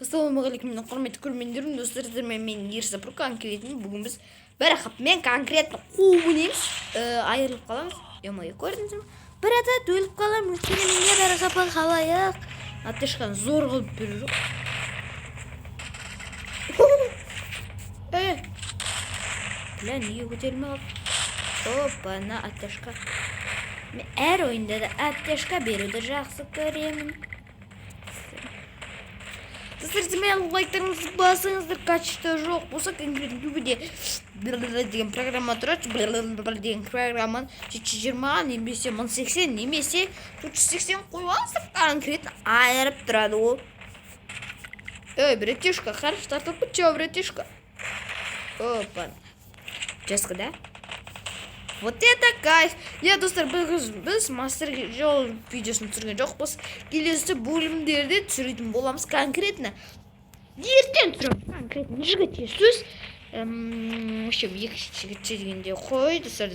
Ассалаумағалейкум, құрметті көрермендерім, достар, сіздермен мен Ерсі Прукан келетін. Бүгін біз бір мен конкретно қуып ойнаймыз, айырылып қаламыз. Е-мое, көрдіңіз бе? Бір атат өліп қаламын, өйткені менде бір қапы халайық. Аптечканы зор қылып беру жоқ. Бля, неге көтерілмей қалды? Опа, на аптечка. Мен әр ойында да аптечка беруді жақсы көремін. Достар, сіздер лайктарыңызды басыңыздар, качество жоқ болса, конкретно төбеде деген программа тұрады, деген программаны 720 немесе 1080 немесе 480 қойып алыңыздар, конкретно айырып тұрады ол. Эй, братишка, хорошо тартылып кетші, братишка. Опа. Жестко, да? Вот это кайф! Я, достар, біз мастер жол видеосын түсірген жоқпыз. Келесі бөлімдерде түсіретін боламыз конкретно. Ертең түсіреміз конкретно. Жігітше сөз. В общем, екі жігітше дегенде қой, достар,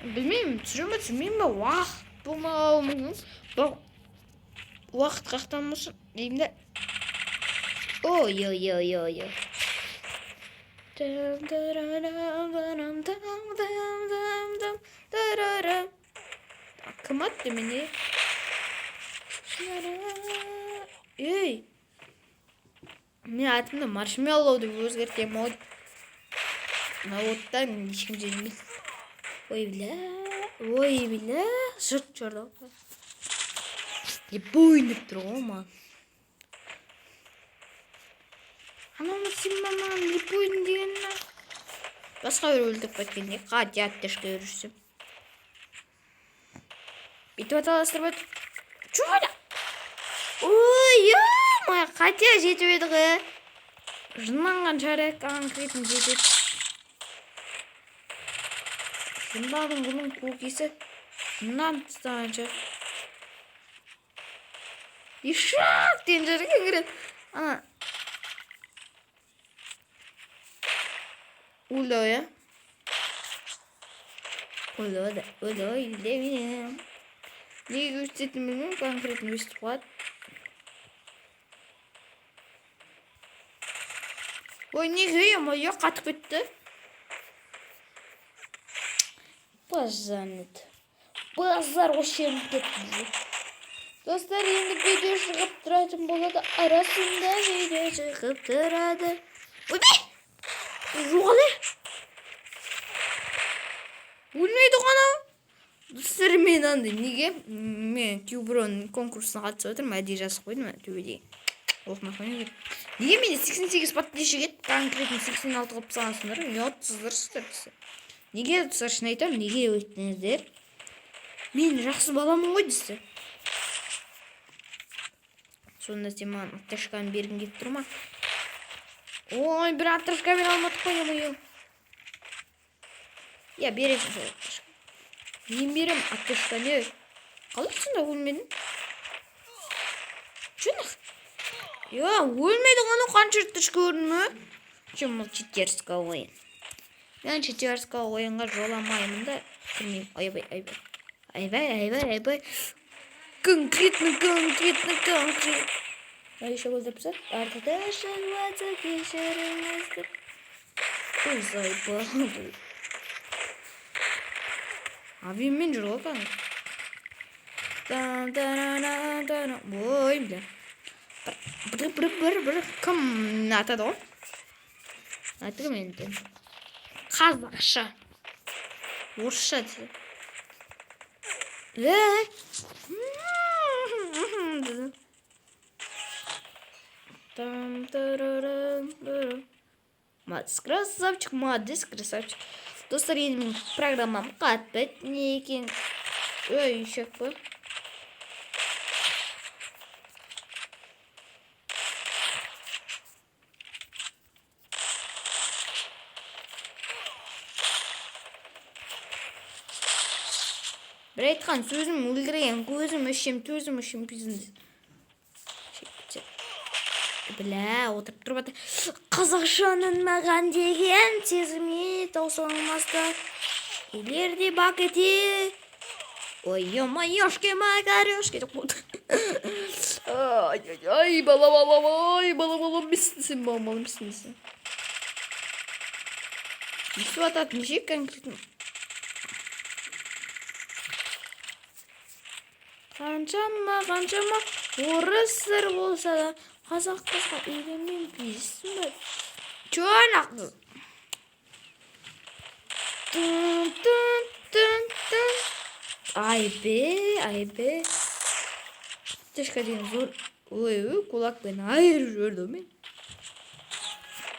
білмеймін, түсіремін ба, түсірмеймін ба, уақыт болмауы мүмкін. Бірақ уақыт қаяқтан болсын деймін да. Ой-ой-ой-ой-ой. Кім атты мені? Ей! Мен атымды маршмеллоу деп өзгертемін ау. Мына оттан ешкім жемейді. Ой, бля. Ой, бля. Жұрт жұрды. Ебой деп тұр ғой маған. Анау сен маған липойдың дегеніне басқа біреу өлтіріп кеткенде қате аптечка беріп жүрсем. Бүйтіп аталастырып өтіп. Чё? Ой, ё-моё, қате жетіп еді ғой. Жынданған шығар, конкретно жетеді. Жынданның бұның көкесі жынданып тастаған шығар. Ишак деген шығар конкретно. Ана өлді ғой, иә? Өлді, өлді, өлді мен. Неге өстетінін білмеймін, конкретно өстіп қояды. Ой, неге, ё-моё, қатып кетті. Базар. Базар осы жерге кетті. Достар, енді видео шығып тұратын болады. Арасында видео шығып тұрады. Ойбай! Жоғалы! Өлмейді ғой анау. Достар, мен андай неге? Мен Кюброн конкурсына қатысып жатырмын, әдейі жазып қойдым төбеде. Оқымай қояйын деп. Неге менде 88 подписчик еді, конкретно 86 қылып тастағансыңдар, ұятсыздар сіздер. Неге, достар, шын айтамын, неге өйттіңіздер? Мен жақсы баламын ғой десе. Сонда сен маған аптечканы бергің келіп тұр ма? Ой, бір аптечка бере алмадық қой, ё-моё. Я бересің сол аптечка. Мен берем аптечканы. Қалай сонда өлмедің? Че нах? Я, өлмеді ғой, анау қанша рет көрдің ме? Чем бұл читерский ойын? Мен читерский ойынға жоламаймын да, кірмеймін. Ойбай, ойбай. Ойбай, ойбай, ойбай. Конкретно, конкретно, конкретно. А еще өлтіріп тастады. Артыда шығып кешіріңіз деп. Ой, заебал. Авимен жүр ғой кәдімгі. Ой, бля. Бір, бір, бір, бір. Кім атады ғой? Аты кім енді? Қазақша. Орысша десе. Деді. Там тарарам, тарам. Молодец, красавчик, молодец, красавчик. Достар, енді менің программам қатпайды. Не екен? Ой, ешек па? Бір айтқан сөзім өлтірген көзім, ішем төзім, ішем пизін. Бля, отырып тұрып жатыр. Қазақшаның маған деген сезімі таусылмаста. Үйлерде бакете. Ой, ё-моёшки, макарёшки деп қойды. Ай, ай, ай, бала, бала, ой, бала, емессің, сен маған мал емессің десе. Өйстіп ататын ше конкретно. Қаншама, қаншама орыс сыр болса да, қазақ қызға үйленбеймін, дейсің ба? Чё нахуй? Тын, тын, тын, тын. Айбе, айбе. Тышка деген зор. Ой, ой, кулакпен айырып жіберді ғой мен.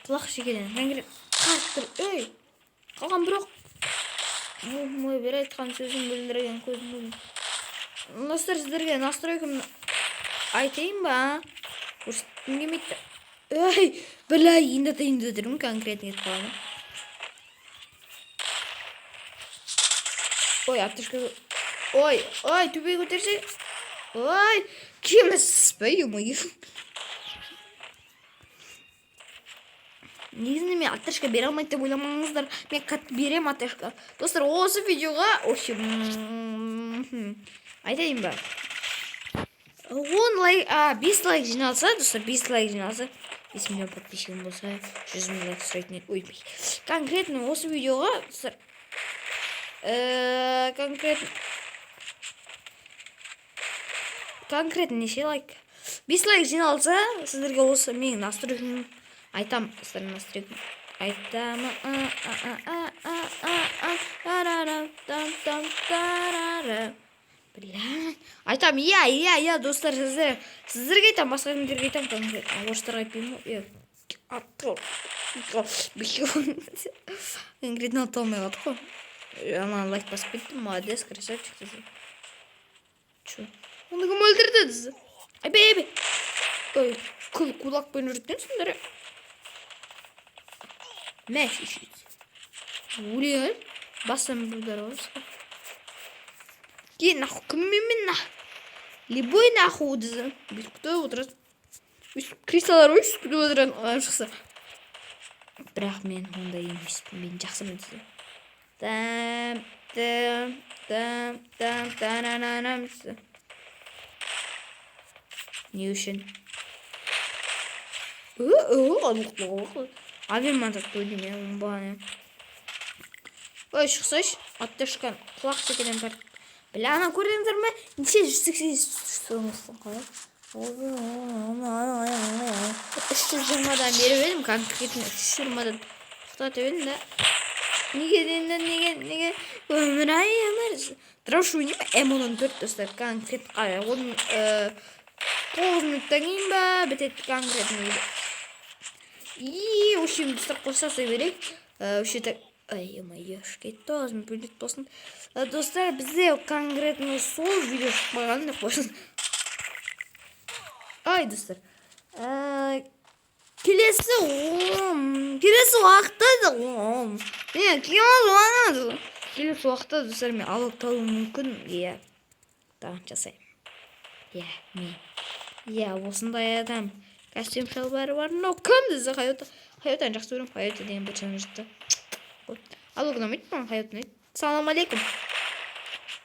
Құлақ шекеден конкретно қатты. Ей, қалған бір оқ. Мой бір айтқан сөзім бүлдірген көзім. Достар, сіздерге настройкамды айтайын ба? Көрсеткім келмейді. Ей, бля, енді атайын деп отырмын, конкретно кетіп қалады. Ой, аптечка. Ой, ой, төбеге көтерсе. Ой, кеміс па, ё-моё. Негізінде мен аптечка бере алмайды деп ойламаңыздар. Мен қатты беремін аптечка. Достар, осы видеоға, в общем, айтайын ба? 10 лайк, 5 лайк жиналса, достар, 5 лайк жиналса, 5 миллион подписчигім болса, 100 мың лайк сұрайтын еді. Ой, конкретно осы видеоға, достар, конкретно неше лайк? 5 лайк жиналса, сіздерге осы менің настройкам айтам, достар, настройкам айтам. Бля, айтам, иә, иә, иә, достар, сіздерге айтам, басқа кімдерге айтам, конкретно орыстарға айтпаймын ғой. Конкретно ата алмай қалдық қой. Ана лайк басып кеттім, молодец, красавчик десе. Чё? Оны кім өлтірді десе? Айбе, айбе. Ой, кулакпен жүретін. Мә, шешеді. Өле, басым бір удар ғой. Ке, нахуй, кіммен нах? Любой нахуй десе. Бүйтіп күтіп отырады. Өйстіп креслолар ғой, өйстіп күтіп отырады, адам шықса. Бірақ мен ондай емеспін, мен жақсымын десе. Там, там, там, там, тарананам десе. Не үшін? Авиамонтаж деймін, мен оңбаған. Ой, шықсайшы, аттышкан құлақ шекеден тартып. Бля, ана көрдіңдер ме? Неше 180 қалай? 320-дан беріп едім, конкретно 320-дан тоқтатып едім да. Неге енді, неге, неге өмір ай өмір. Дрош ойнаймын, М14, достар, конкретно қалай? Оның 9 минуттан кейін ба бітеді конкретно. И, в общем, достар, қоса берейік. Вообще так, ай, ё-моё, кетті, тоғыз минут болсын. Достар, бізде конкретно сол видео шықпаған деп қойсын. Ай, достар. Келесі уақытта мен келесі уақытта, достар, мен алып қалуым мүмкін. Иә, тағы жасаймын. Иә, мен. Иә, осындай адам. Костюм шалбары бар. Мынау кім десе, Хайота. Хайотаны жақсы көремін. Хайота деген персонажды. Алок ұнамайды маған, Хайота ұнайды. Салам алейкум.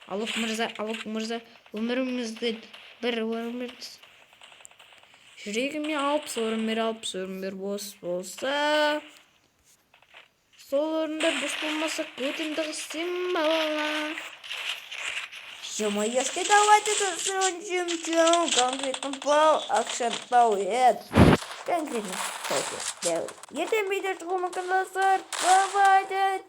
Алок мырза, Алок мырза, өмірімізді бір орын бер. Жүрегіме 60 орын бер, 60 орын бер, бос болса. Сол орындар бос болмаса, көтімді қыссем бала. Ё-моёшки, давайте закончим конкретно пол, акшен пол, конкретно. Ертең видео шығуы мүмкін, достар. Давайте.